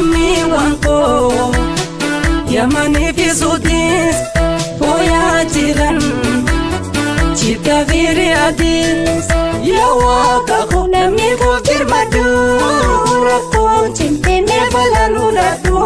Lammiiwwan koo Yamanii fi Suudiis booyaa jiran Jiddaa fi Riyaadis yaa waaqa koo lammii koof birmadhu rakkoon cimtee mee balaa nu ladhu.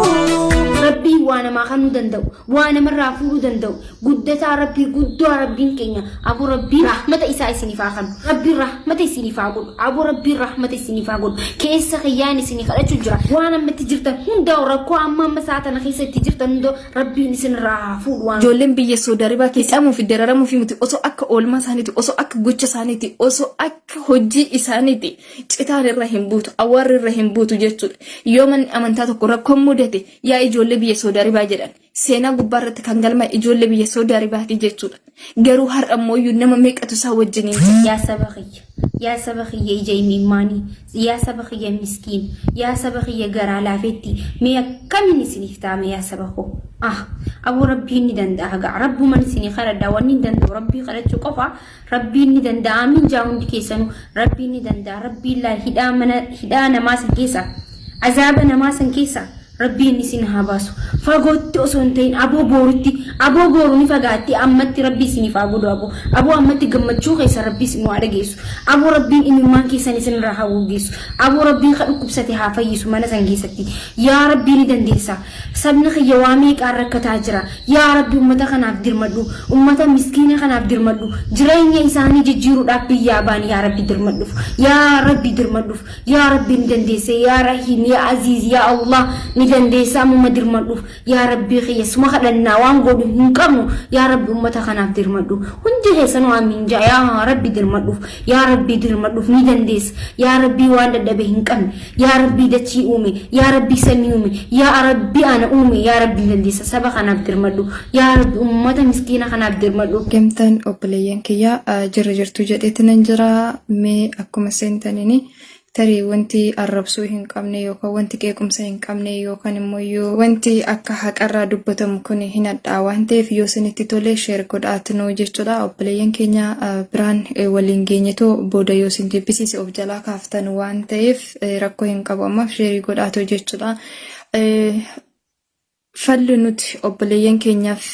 Rabbiin waa namaa kennuu danda'u, waa namarraa fuudhuu danda'u, guddataa Rabbii guddaa Rabbiin keenya aboo Rabbiin rahmata isaa isiniif haa kennu. Rabbiin rahmata isiniif haa godhu. Aboo Rabbiin rahmata isiniif haa godhu. Keessa kiyyaan isinii kadhachuu jira. Waan amma itti jirtan hundaa'u rakkoo amma amma sa'a tana keessa itti jirtan hundaa'u Rabbiin isinirraa haa fuudhu waan. Ijoolleen biyya Saudi Arabia keessa hidhamuu fi dararamuu fi miti osoo akka oolmaa isaaniiti osoo akka gocha isaaniiti osoo akka hojii isaaniiti citaan irra hin buutu awwaarri irra hin buutu jechuudha. Yoo manni amantaa tokko rakkoon mudate yaa ijoollee biyya Saudi Arabia jedhan seenaa gubbaa irratti kan galmaa ijoollee biyya Saudi Arabiyaati jechuudha. Garuu har'a immoo nama meeqatu isaa wajjiniin jira. Yaa saba kiyya, yaa saba kiyya ija imimmaanii, yaa saba kiyya miskiin, yaa saba kiyya garaa laafetti, mee akkamiin isiniif taame yaa saba koo? Ah, aboo rabbiin ni danda'a gaa, rabbuman isinii kadhadha, wanni hin danda'u rabbii kadhachuu qofa, rabbiin ni danda'a, amiin jaa hundi keessanuu, rabbiin ni danda'a, rabbiin laa hidhaa mana hidhaa namaa san keessa, azaaba namaa san keessa, Rabbiin isin haa baasu. Fagootti osoo hin ta'in aboo boorutti aboo booru ni fagaatti ammatti rabbi isiniif haa godhu aboo aboo ammatti gammachuu keessa rabbi isin haa dhageessu aboo rabbiin imimmaan keessan isin irraa haa goggeessu aboo rabbiin ka dhukkubsate haa fayyisu mana san keessatti yaa rabbii ni dandeessa sabni kiyya waa meeqaan rakkataa jira yaa rabbi ummata kanaaf dirmadhu ummata miskiina kanaaf dirmadhu jireenya isaanii jijjiiruudhaaf biyyaa baan yaa rabbi dirmadhuuf yaa rabbi dirmadhuuf Yaa Rabbi ni dandeessa yaa Rahiim yaa Aziiz yaa Allah ni dandeessa ammuma dirmadhuuf yaa Rabbii kiyya suma kadhannaa waan godhu hin qabnu yaa Rabbi ummata kanaaf dirmadhu hundi keessanuu amiin jaa yaa Rabbi dirmadhuuf yaa Rabbi dirmadhuuf ni dandeessa yaa Rabbii waan dadhabe hin qabne yaa Rabbii dachii uume yaa Rabbii samii uume yaa Rabbi ana uume yaa Rabbi ni dandeessa saba kanaaf dirmadhu yaa Rabbi ummata miskiina kanaaf dirmadhu. Gamtaan obboleeyyan kiyya jirra jirtu jedheetinan jira mee akkuma seentaniin tarii wanti arrabsuu hin qabne yookaan wanti qeequmsa hin qabne yookaan immoo yoo wanti akka haqarraa dubbatamu kun hin hadhaa waan ta'eef yoo isinitti tole sheer godhaatinuu jechuudha obboleeyyan keenya biraan waliin geenyetoo booda yoo isin jibbisiise of jalaa kaaftan waan ta'eef rakkoo hin qabu ammaaf sheerii godhaatoo jechuudha. Falli nuti obboleeyyan keenyaaf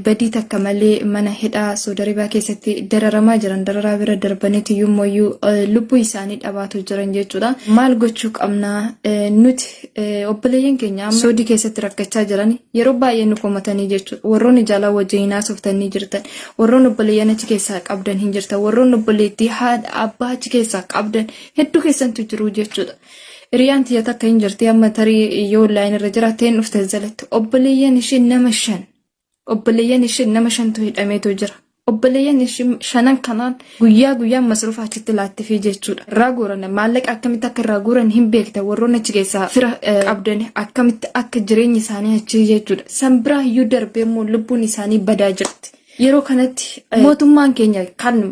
badii takka malee mana hidhaa Saudi Arabia keessatti dararamaa jiran dararaa bira darbaniiti yommuyyuu lubbuu isaanii dhabaatu jiran jechuudha. Maal gochuu qabna nuti obboleeyyan keenya amma Saudi keessatti rakkachaa jiran yeroo baay'ee nu komatanii jechuudha. Warroonni jaalaa wajjin haasoftan ni jirtan. Warroonni obboleeyyan achi keessaa qabdan hin jirtan. Warroonni obboleettii haadha abbaa achi keessaa qabdan hedduu keessantu jiru jechuudha. Hiriyaan tiyya takka hin jirti amma tarii yoo online irra jiraatte hin dhufte jalatti. Obboleeyyan ishee nama shan. Obboleeyyan ishee nama shantu hidhameetu jira. Obboleeyyan ishee shanan kanaan guyyaa guyyaan masruufa achitti laattifii jechuudha. Irraa guuran maallaqa akkamitti akka irraa guuran hin beekta warroonni achi keessaa fira qabdan akkamitti akka jireenyi isaanii achi jechuudha. San biraa iyyuu darbee immoo lubbuun isaanii badaa jirti. Yeroo kanatti mootummaan keenya kan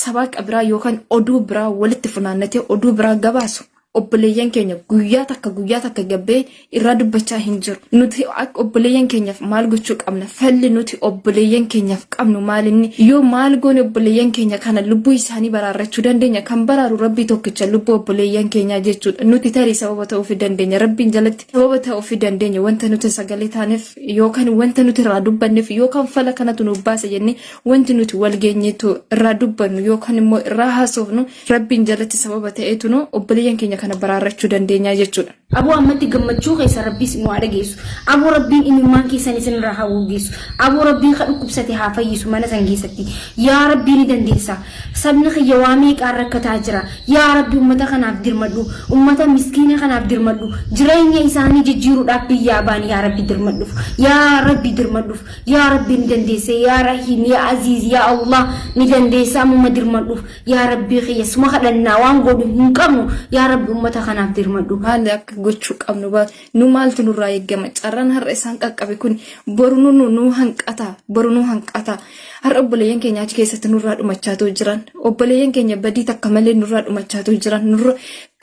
sabaqa biraa yookaan oduu biraa walitti funaannatee oduu biraa gabaasu obboleeyyan keenya guyyaa takka guyyaa takka gabbee irraa dubbachaa hin jiru. Nuti akka obboleeyyan keenyaaf maal gochuu qabna? Falli nuti obboleeyyan keenyaaf qabnu maal inni? Yoo maal goone obboleeyyan keenya kana lubbuu isaanii baraarrachuu dandeenya? Kan baraaru Rabbii tokkicha lubbuu obboleeyyan keenyaa jechuudha. Nuti tarii sababa ta'uufi dandeenya. Rabbiin jalatti sababa ta'uufi dandeenya. Wanta nuti sagalee taaneef yookaan wanta nuti irraa dubbanneef yookaan fala kanatu nuuf baasa jennee Wanti nuti wal geenyeetu irraa dubbannu yookaan immoo irraa haasofnu Rabbiin jalatti sababa ta'eetu nu obboleeyyan keenya kana baraarrachuu dandeenya jechuudha. Aboo ammatti gammachuu keessa rabbi isin haa dhageessu. Aboo rabbiin imimmaan keessan isin irraa haa goggeessu. Aboo rabbiin ka dhukkubsate haa fayyisu mana san keessatti. Yaa rabbii ni dandeessa. Sabni kiyya waa meeqaan rakkataa jira. Yaa rabbi ummata kanaaf dirmadhu. Ummata miskiina kanaaf dirmadhu. Jireenya isaanii jijjiiruudhaaf biyyaa baan yaa rabbi dirmadhuuf. Yaa rabbi dirmadhuuf. Yaa Rabbi ni dandeessa yaa Rahiim yaa Aziiz yaa Allah ni dandeessa ammuma dirmadhuuf yaa Rabbii kiyya suma kadhannaa waan godhu hin qabnu yaa Rabbi ummata kanaaf dirmadhu. Maal akka gochuu qabnu ba nu maaltu nurraa eeggama carraan har'a isaan qaqqabe kun boru nu nu nu hanqata boru nu hanqata har'a obboleeyyan keenya achi keessatti nurraa dhumachaatu jiran obboleeyyan keenya badii takka malee nurraa dhumachaatu jiran nurra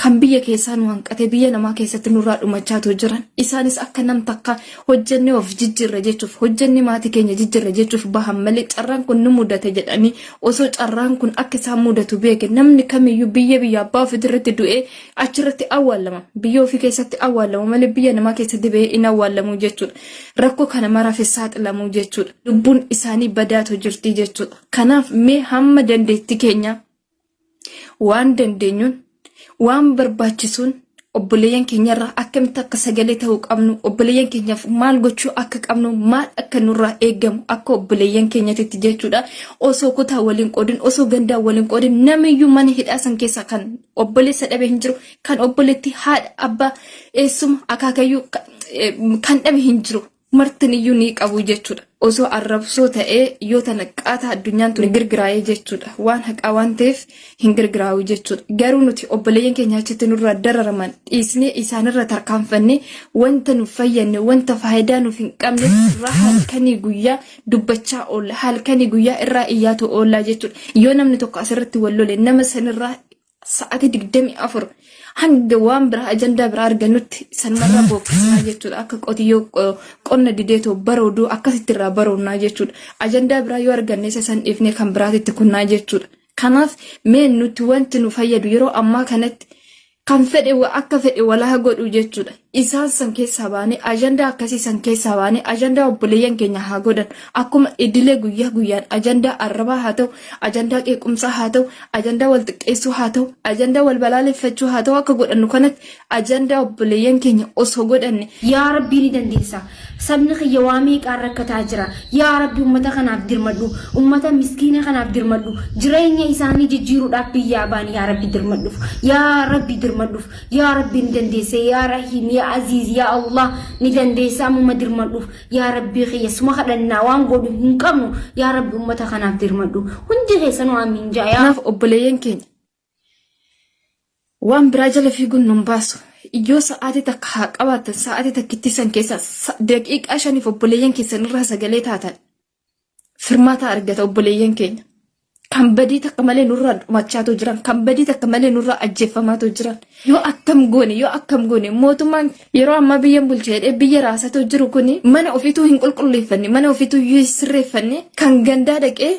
Kan biyya keessaa nu hanqatee biyya namaa keessatti nurraa dhumachaatu jiran. Isaanis akka nam takka hojjennee of jijjiirra jechuuf, hojjennee maatii keenya jijjiirra jechuuf bahan malee carraan kun nu mudate jedhanii osoo carraan kun akka isaan mudatu beeke namni kamiyyuu biyya biyya abbaa ofiitirratti du'ee achirratti awwaallama. Biyya ofii keessatti awwaallama malee biyya namaa keessatti bahee hin awwaallamu jechuudha. Rakkoo kana maraafis saaxilamu jechuudha. Lubbuun isaanii badaatu jirti jechuudha. Kanaaf mee hamma dandeettii keenyaa waan dandeenyuun waan barbaachisuun obboleeyyan keenyarraa akkamitti akka sagalee ta'uu qabnu obboleeyyan keenyaaf maal gochuu akka qabnu maal akka nurraa eegamu akka obboleeyyan keenyatitti jechuudha osoo kutaa waliin qoodin osoo gandaa waliin qoodin namiyyuu mana hidhaa san keessaa kan obboleessa dhabe hin jiru kan obboleetti haadha abbaa eessuma akaakayyuu kan dhabe hin jiru martiniyyuu ni qabu jechuudha. Osoo arrabsoo ta'ee yoo tana qaata addunyaan tun girgiraa'ee jechuudha. Waan haqaa waan ta'eef hin girgiraa'u jechuudha. Garuu nuti obboleeyyan keenya achitti nurraa dararaman dhiisnee isaanirra tarkaanfannee wanta nuuf fayyanne wanta faayidaa nuuf hin qabne irraa halkanii guyyaa dubbachaa oolla halkanii guyyaa irraa iyyaatu oollaa jechuudha. Yoo namni tokko asirratti wal lole nama sanirraa sa'aatii 24 hanga waan biraa ajandaa biraa argannutti sanumarraa bookkisnaa jechuudha. Akka qotiyyoo qonna dideetoo barooduu akkasitti irraa baroonnaa jechuudha. Ajandaa biraa yoo arganne isa san dhiifnee kan biraatitti kunnaa jechuudha. Kanaaf mee nuti wanti nu fayyadu yeroo ammaa kanatti kan fedhe akka fedhe walaa godhu jechuudha. Isaan san keessaa baanee ajandaa akkasii san keessaa baanee ajandaa obboleeyyan keenya haa godhan. Akkuma idilee guyyaa guyyaan ajandaa arrabaa haa ta'u, ajandaa qeequmsaa haa ta'u, ajandaa wal xiqqeessuu haa ta'u, ajandaa wal balaaleffachuu haa ta'u akka godhannu kanatti ajandaa obboleeyyan keenya osoo godhanne. Yaa Rabbii ni dandeessa. Sabni kiyya waa meeqaan rakkataa jira. Yaa Rabbi ummata kanaaf dirmadhu. Ummata miskiina kanaaf dirmadhu. Jireenya isaanii jijjiiruudhaaf biyyaa ba'an yaa Rabbi dirmadhuuf. Yaa Rabbi dirmadhuuf. Yaa Rabbi ni dandeessa yaa Rahiim yaa Aziiz yaa Allah ni dandeessa ammuma dirmadhuuf yaa Rabbii kiyya suma kadhannaa waan godhu hin qabnu yaa Rabbi ummata kanaaf dirmadhu hundi keessanuu amiin ja'a yaa Kanaaf obboleeyyan keenya waan biraa jala fiiguun nun baasu. Yoo sa'aatii takka haa qabaattan sa'aatii takkittii san keessa daqiiqaa shaniif obboleeyyan keessan irraa sagalee taatan firmaataa argata obboleeyyan keenya. Kan badii takka malee nurraa dhumachaatu jiran, kan badii takka malee nurraa ajjeeffamaatu jiran. Yoo akkam goone, yoo akkam goone mootummaan yeroo ammaa biyyan bulcha jedhee biyya raasatu jiru kuni mana ofiituu hin qulqulleeffanne, mana ofiituu iyyuu hin sirreeffanne kan gandaa dhaqee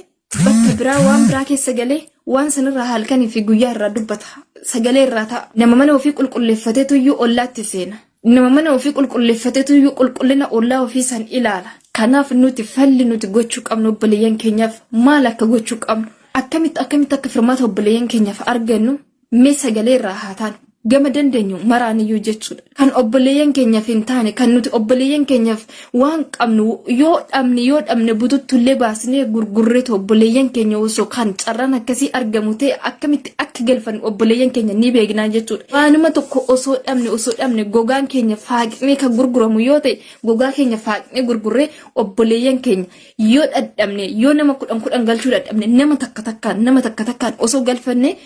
bakka biraa waan biraa keessa galee waan sanirraa halkanii fi guyyaa irraa dubbata. Sagalee irraa ta'a. Nama mana ofii qulqulleeffateetu iyyuu ollaatti seena. Nama mana ofii qulqulleeffatetu iyyuu qulqullina ollaa ofii san ilaala. Kanaaf nuti falli nuti gochuu qabnu obboleeyyan keenyaaf maal akka gochuu qabnu akkamitti akkamitti akka firmaata obboleeyyan keenyaaf argannu mee sagalee irraa haa taanu. Gama dandeenyu maraaniyyuu jechuudha. Kan obboleeyyan keenyaaf hin taane kan nuti obboleeyyan keenyaaf waan qabnu yoo dhabne yoo dhabne bututtullee baasnee gurgurreetu obboleeyyan keenya osoo kan carraan akkasii argamu ta'e akkamitti akka galfannu obboleeyyan keenya ni beeknaa jechuudha. Waanuma tokko osoo dhabne osoo dhabne gogaan keenya faaqnee kan gurguramu yoo ta'e gogaa keenya faaqnee gurgurree obboleeyyan keenya yoo dhadhabne yoo nama kudhan kudhan galchuu dhadhabne nama takka takkaan nama takka takkaan osoo galfanne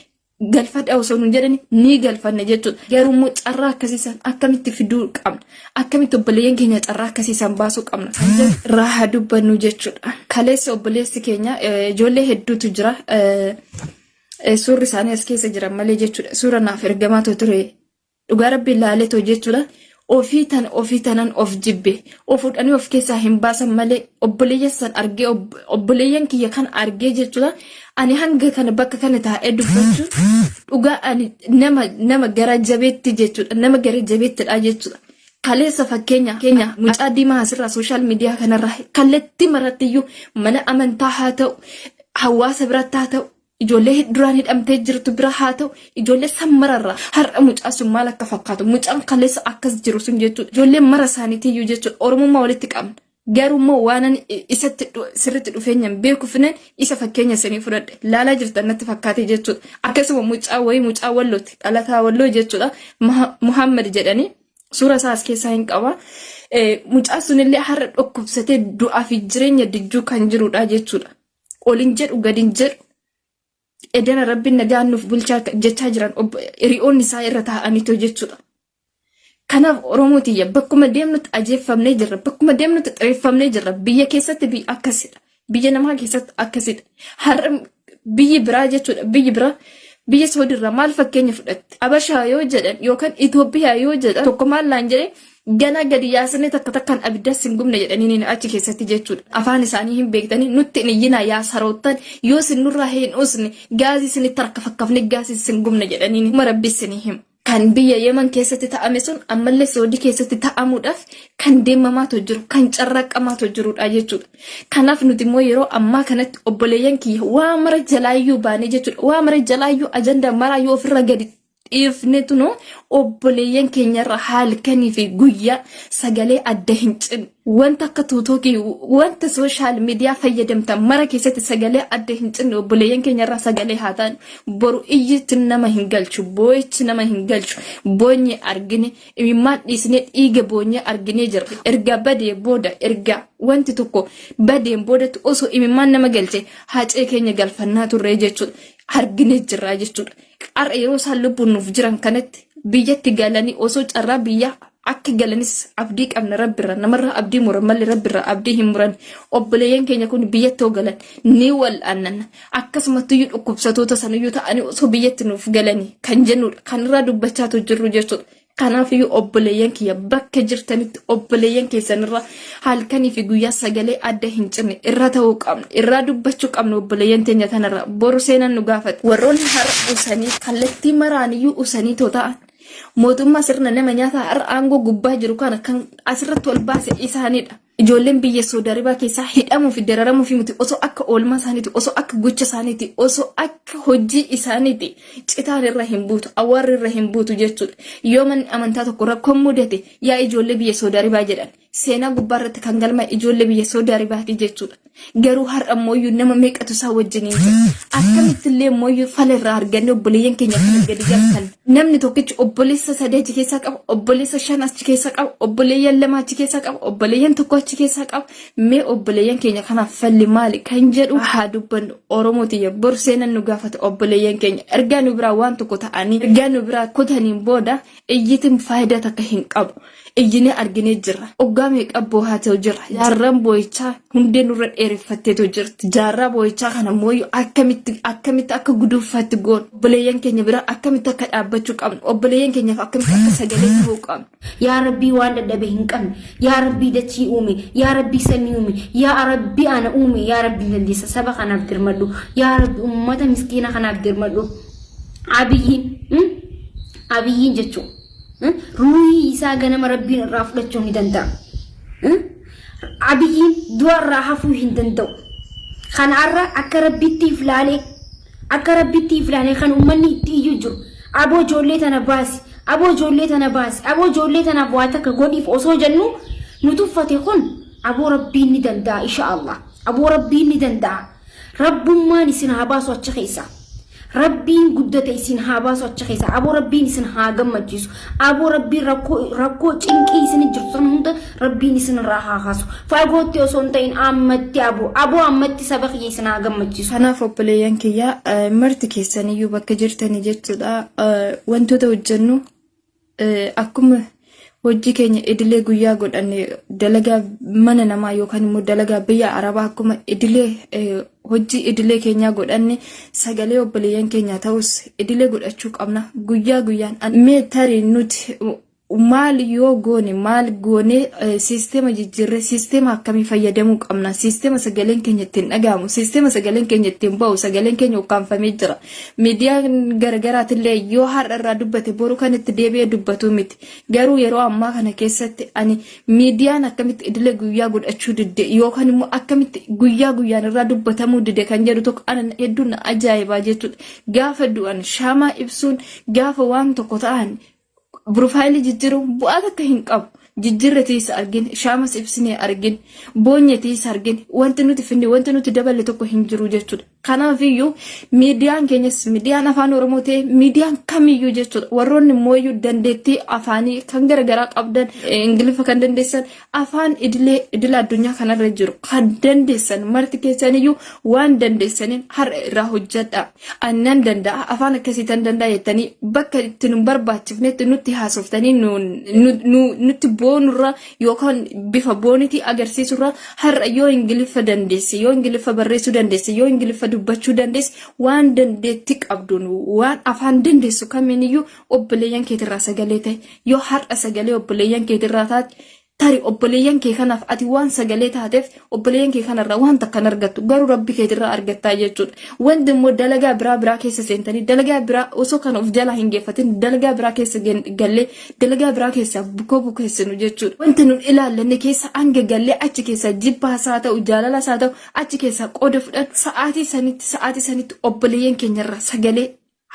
galfadha osoo nun jedhani ni galfanne jechuudha. Garuu immoo carraa akkasii san akkamitti fiduu qabna? Akkamitti obboleeyyan keenya carraa akkasii san baasuu qabna? Kan jedhu irraa haa dubbannu jechuudha. Kaleessa obboleessi keenya ijoollee hedduutu jira. Suurri isaanii as keessa jiran malee jechuudha. Suura naaf ergamaatu ture. Dhugaa rabbi laaleetoo jechuudha. Ofii tan ofii tanan of jibbe. Of fuudhanii of keessaa hin baasan malee obboleeyyan san argee obboleeyyan kiyya kan argee jechuudha. Ani hanga kana bakka kana taa'ee dubbachuun dhugaa ani nama nama gara jabeetti jechuudha. Nama gara jabeettidha jechuudha. Kaleessa fakkeenya keenya mucaa diimaa asirraa sooshaal miidiyaa kanarraa kallattii marattiyyuu mana amantaa haa ta'u hawaasa biratti haa ta'u Ijoollee duraan hidhamtee jirtu bira haa ta'u ijoollee san mararraa har'a mucaa sun maal akka fakkaatu mucaan kaleessa akkas jiru sun jechuudha ijoollee mara isaaniitiyyuu jechuudha oromummaa walitti qabna garuu immoo waanan isatti sirriitti dhufeenyaan beekuufinen isa fakkeenya isinii fudhadhe laalaa jirtan natti fakkaate jechuudha akkasuma mucaa wayii mucaa wallooti dhalataa walloo jechuudha Muhammad jedhanii suura isaa as keessaa hin qaba mucaa sunillee har'a dhukkubsatee du'aa fi jireenya dijjuu kan jirudha jechuudha. Ol hin jedhu gad hin jedhu. Edana rabbiin nagaan nuuf bulchaa jechaa jiran hiriyoonni isaa irra taa'aniitoo jechuudha. Kanaaf Oromoo tiyya bakkuma deemnutti ajeeffamnee jirra. Bakkuma deemnutti xireeffamnee jirra. Biyya keessatti biyya akkasidha. Biyya namaa keessatti akkasidha. Har'a biyyi biraa jechuudha. Biyyi biraa Biyya Saudi irraa maal fakkeenya fudhatte? Abashaa yoo jedhan yookaan Itoophiyaa yoo jedhan tokko maal naan jedhe ganaa gadi yaasnee takka takkaan abiddas hin gubne jedhanii achi keessatti jechuudha. Afaan isaanii hin beektanii nutti hin iyyinaa yaa saroottan yoo isin nurraa hin usne gaazii isinitti harka fakkafne gaazii isin gubne jedhanii kuma rabbi isinii hima. Kan biyya Yemen keessatti ta'ame sun ammallee Saudi keessatti ta'amuudhaaf kan deemamaatu jiru, kan carraaqamaatu jirudha jechuudha. Kanaaf nuti immoo yeroo ammaa kanatti obboleeyyan kiyya waa mara jalaayyuu baanee jechuudha. Waa mara jalaayyuu ajandaa maraayyuu ofirra gadi dhiifnetu nu obboleeyyan keenyarra halkanii fi guyyaa sagalee adda hin cinne. Wanta akka tuutookii wanta sooshaal miidiyaa fayyadamtan mara keessatti sagalee adda hin cinne obboleeyyan keenyarraa sagalee haa taanu. Boru iyyitti nama hin galchu, boo'ichi nama hin galchu. Boonye argine, imimmaan dhiisnee dhiiga boonyee arginee jirra. Erga badee booda, erga wanti tokko badeen boodatti osoo imimmaan nama galche hacee keenya galfannaa turre jechuudha. Arginee jirra jechuudha. Har'a yeroo isaan lubbuun nuuf jiran kanatti biyyatti galanii osoo carraa biyyaa akka galanis abdii qabna rabbirra namarraa abdii muran malee rabbirra abdii hin muran obboleeyyan keenya kun biyyatti hoo galan ni wal'aannanna akkasumattiyyuu dhukkubsatoota saniyyuu ta'anii osoo biyyatti nuuf galanii kan jennudha kan irraa dubbachaatu jirru jechuudha. Kanaafiyyuu obboleeyyan kiyya bakka jirtanitti obboleeyyan keessanirra halkanii fi guyyaa sagalee adda hin cinne irra ta'uu qabna irraa dubbachuu qabna obboleeyyan teenya tanarra boru seenan nu gaafata. Warroonni har'a usanii kallattii maraaniyyuu usanii too ta'an mootummaa sirna nama nyaataa har'a aangoo gubbaa jiru kana kan asirratti ol baase isaanidha. Ijoolleen biyya Saudi Arabia keessaa hidhamuu fi dararamuu fi miti osoo akka oolmaa isaaniiti, osoo akka gocha isaaniiti, osoo akka hojii isaaniiti citaan irra hin buutu, awwaarri irra hin buutu jechuudha. Yoo manni amantaa tokko rakkoon mudate yaa ijoollee biyya Saudi Arabia jedhan seenaa gubbaa irratti kan galmaa'e ijoollee biyya Saudi Arabiyaati jechuudha. Garuu har'a mooyyuu nama meeqatu isaa wajjiniin jira. Akkamitti illee mooyyuu fala irraa argannee obboleeyyan keenya kana gadi galfanna. Namni tokkichi obboleessa sadii achi keessaa qaba, obboleessa shan achi keessaa qaba, obboleeyyan lama achi keessaa qaba, obboleeyyan tokko achi keessaa qaba. Mee obboleeyyan keenya kanaaf falli maali kan jedhu haa dubbannu. Oromoo tiyya bor seenan nu gaafata obboleeyyan keenya. Ergaa nu biraa waan tokko ta'anii, ergaa nu biraa kutaniin booda iyyitiin faayidaa takka hin qabu. Iyyinee arginee jirra. Oggaa meeqa boohaa ta'u jirra. Jaarraan boo'ichaa hundee nurra dheereffatteetu jirti. Jaarraa boo'ichaa kana mooyyuu akkamitti akkamitti akka guduunfaatti goonu. Obboleeyyan keenya bira akkamitti akka dhaabbachuu qabnu. Obboleeyyan keenyaaf akkamitti akka sagalee ta'uu qabnu. Yaa Rabbii waan dadhabe hin qabne. Yaa Rabbii dachii uume. Yaa Rabbii samii uume. Yaa Rabbii ana uume. Yaa Rabbii dandeessa saba kanaaf dirmadhu. Yaa Rabbi ummata miskiina kanaaf dirmadhu. Abiyyiin Abiyyiin jechuun ruuhii isaa ganama Rabbiin irraa fudhachuu ni danda'a. Abiyyiin du'a irraa hafuu hin danda'u. Kana irra akka Rabbitti if laalee akka Rabbitti if laalee kan uummanni itti iyyuu jiru aboo ijoollee tana baasi aboo ijoollee tana baasi aboo ijoollee tanaaf waa takka godhiif osoo jennu nu tuffate kun aboo Rabbiin ni danda'a insha Allah aboo Rabbiin ni danda'a. Rabbummaan isin haa baasu achi keessaa. Rabbiin guddate isin haa baasu achi keessaa. Aboo Rabbiin isin haa gammachiisu. Aboo Rabbiin rakkoo rakkoo cinqii isin jirtu sana hunda Rabbiin isin irraa haa kaasu. Fagootti osoo hin ta'in ammatti aboo. Aboo ammatti saba kiyya isin haa gammachiisu. Kanaaf obboleeyyan kiyya marti keessaniyyuu bakka jirtanii jechuudha wantoota hojjennu Akkuma hojii keenya idilee guyyaa godhanne dalagaa mana namaa yookaan immoo dalagaa biyya arabaa akkuma idilee hojii idilee keenyaa godhanne sagalee obboleeyyan keenyaa ta'us idilee godhachuu qabna guyyaa guyyaan mee tarii nuti maal yoo goone maal goone siisteema jijjiirree siisteema akkamii fayyadamuu qabna siisteema sagaleen keenya ittiin dhaga'amu siisteema sagaleen keenya ittiin ba'u sagaleen keenya ukkaamfamee jira Miidiyaan garaagaraatillee yoo har'a irraa dubbate boru kan itti deebi'ee dubbatu miti. Garuu yeroo ammaa kana keessatti ani miidiyaan akkamitti idilee guyyaa godhachuu didde yookaan immoo akkamitti guyyaa guyyaan irraa dubbatamuu dide kan jedhu tokko ana hedduu na ajaa'ibaa jechuudha. Gaafa du'an shaamaa ibsuun gaafa waan tokko ta'an Piroofaayilii jijjiiruun bu'aa takka hin qabu. Jijjiirretiis argin, shaamas ibsinee argin, boonyetiis argin, wanti nuti finne, wanti nuti daballe tokko hin jiru jechuudha. Kanaafiyyuu miidiyaan keenyas miidiyaan afaan Oromoo ta'e miidiyaan kamiyyuu jechuudha. Warroonni immoo dandeettii afaanii kan garaagaraa qabdan Ingiliffa kan dandeessan afaan idilee idila addunyaa kanarra jiru kan dandeessan marti keessaniyyuu waan dandeessaniin har'a irraa hojjedha. Ani nan danda'a afaan akkasii tan danda'a jettanii bakka itti nu barbaachifnetti nutti haasoftanii nutti boonurra yookaan bifa boonitii agarsiisurra har'a yoo ingiliffa dandeesse yoo ingiliffa barreessuu dandeesse yoo ingiliffa dubbachuu dandeesse waan dandeettii qabduun waan afaan dandeessu kamiiniyyuu obboleeyyan keetirraa sagalee ta'e. Yoo har'a sagalee obboleeyyan keetirraa taate Tari obboleeyyan kee kanaaf ati waan sagalee taateef obboleeyyan kee kanarraa waan takka hin argattu garuu rabbi keetirraa argattaa jechuudha. Wanti immoo dalagaa biraa biraa keessa seentanii dalagaa biraa osoo kana of jalaa hin geeffatin dalagaa biraa keessa gallee dalagaa biraa keessaa bukoo bukeessinu jechuudha. Wanti nun ilaallanne keessa hanga gallee achi keessaa jibbaas haa ta'u jaalalas haa ta'u achi keessaa qooda fudhannu sa'aatii sanitti sa'aatii sanitti obboleeyyan keenyarraa sagalee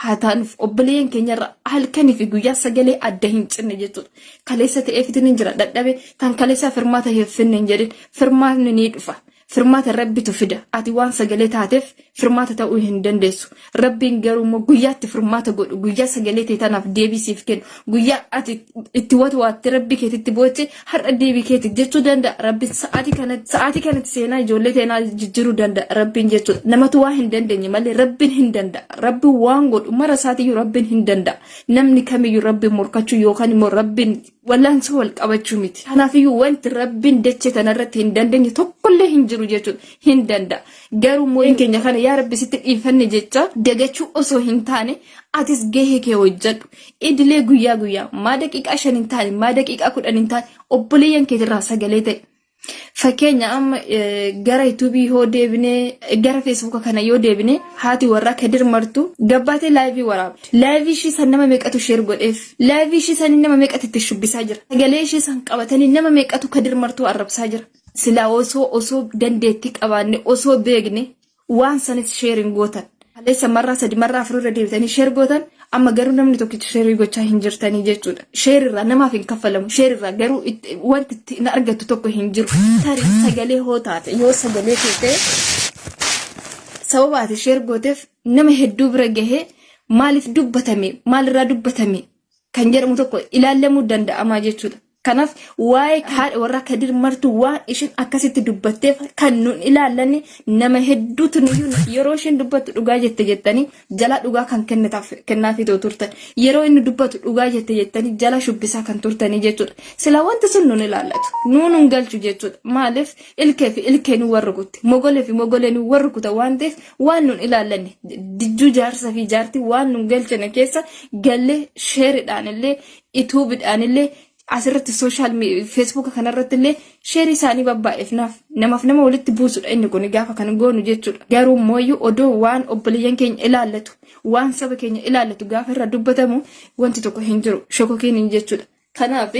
haa taanuuf obboleeyyan keenyarra halkanii fi guyyaa sagalee adda hin cinne jechuudha. Kaleessa ta'eefitiin hin jira dadhabe kan kaleessaa firmaata hin finne hin jedhin firmaatni ni dhufa. Firmaata rabbitu fida. Ati waan sagalee taateef firmaata ta'uu hin dandeessu. Rabbiin garuu immoo guyyaatti firmaata godhu guyyaa sagalee tee tanaaf deebii siif kennu guyyaa ati itti watwaatte rabbi keetitti booche har'a deebii keeti jechuu danda'a rabbiin sa'aatii kanatti sa'aatii kanatti seenaa ijoollee teenaa jijjiiruu danda'a rabbiin jechuudha namatu waa hin dandeenye malee rabbiin hin danda'a rabbiin waan godhu mara isaatiyyuu rabbiin hin danda'a namni kamiyyuu rabbiin morkachuu yookaan immoo rabbiin wallaansoo wal qabachuu miti kanaafiyyuu wanti rabbiin dachee tanarratti hin dandeenye tokkollee hin jiru jechuudha hin danda'a garuu immoo keenya kana yaa rabbi sitti dhiifanne jecha dagachuu osoo hin taane atis gahee kee hojjedhu. Idilee guyyaa guyyaa maa daqiiqaa 5 hin taane maa daqiiqaa 10 hin taane obboleeyyan keetirraa sagalee ta'e. Fakkeenya amma gara yuutuubii yoo deebine gara feesbuuka kana yoo deebine haati warraa Kadir Martuu gabbaatee laayivii waraabde. Laayivii ishii san nama meeqatu sheer godheef. Laayivii ishii sanii nama meeqatu itti shubbisaa jira. Sagalee ishii san qabatanii nama meeqatu Kadir Martuu arrabsaa jira. Silaa osoo osoo dandeettii qabaanne osoo beekne waan sanis sheer hin gootan. Kaleessa marraa sadi marraa afur irra deebitanii sheer gootan amma garuu namni tokkichi sheerii gochaa hin jirtanii jechuudha. Sheer irraa namaaf hin kaffalamu. Sheer irraa garuu wanti itti hin argattu tokko hin jiru. Tarii sagalee hoo taate yoo sagalee kee ta'e sababa ati sheer gooteef nama hedduu bira gahee maaliif dubbatame maalirraa dubbatame kan jedhamu tokko ilaallamuu danda'amaa jechuudha. Kanaaf waa'ee haadha warraa Kadir Martuu waan isheen akkasitti dubbatteef kan nun ilaallanne nama hedduutu nuyyuu yeroo isheen dubbattu dhugaa jette jettanii jalaa dhugaa kan kennaafii turtan. Yeroo inni dubbatu dhugaa jette jettanii jala shubbisaa kan turtanii jechuudha. Silaa wanti sun nun ilaallatu. Nuun hin galchu jechuudha. Maaliif ilkee fi ilkee nu warra kutti. Mogolee fi mogolee nu warra kuta waan ta'eef waan nun ilaallanne dijjuu jaarsa fi jaartii waan nun galchine keessa gallee sheeridhaan illee ituubidhaan illee asirratti sooshaal feesbuuka kanarratti illee sheerii isaanii babbaa'eefnaaf namaaf nama walitti buusudha inni kun gaafa kan goonu jechuudha. Garuu mooyyuu odoo waan obboleeyyan keenya ilaallatu waan saba keenya ilaallatu gaafa irra dubbatamu wanti tokko hin jiru shokokiin hin jechuudha. Kanaaf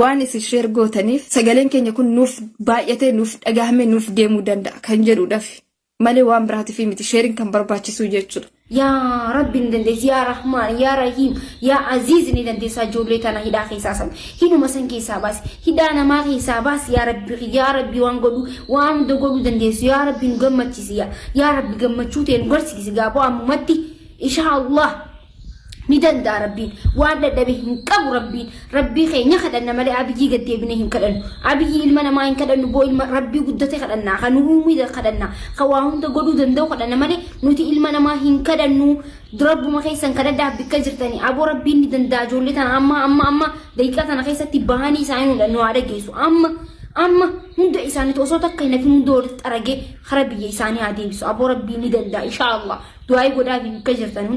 waan isin sheer gootaniif sagaleen keenya kun nuuf baay'atee nuuf dhagahame nuuf deemuu danda'a kan jedhuudhaaf. malee waan biraatiif miti sheeriin kan barbaachisuu jechuudha. Yaa Rabbi ni dandeessi yaa Rahmaan yaa Rahiim yaa Aziiz ni dandeessaa ijoollee tana hidhaa keessaa san hidhuma san keessaa baasi hidhaa namaa keessaa baasi yaa Rabbi yaa Rabbi waan godhu waan hunda godhuu dandeessu yaa Rabbi nu gammachiisi yaa yaa Rabbi gammachuu ta'e nu garsiisi gaaboo ammumatti inshaa Allah ni danda'a Rabbiin waan dadhabe hin qabu Rabbiin Rabbii keenya kadhanna malee Abiyyii gad deebinee hin kadhannu Abiyyii ilma namaa hin kadhannu boo ilma Rabbii guddate kadhanna kan nu uumuu kadhanna kan waa hunda godhuu danda'u kadhanna malee nuti ilma namaa hin kadhannu Rabbuma keessan kadhadhaa bikka jirtanii aboo Rabbiin ni danda'a ijoollee tana amma amma amma daqiiqaa tana keessatti bahanii isaanii nu haa dhageessu amma amma hunda isaaniitu osoo takka hin hafin hunda walitti xaragee kara biyya isaanii haa deebisu aboo Rabbiin ni danda'a inshaa Allah du'aa'ii godhaa bikka jirtanii.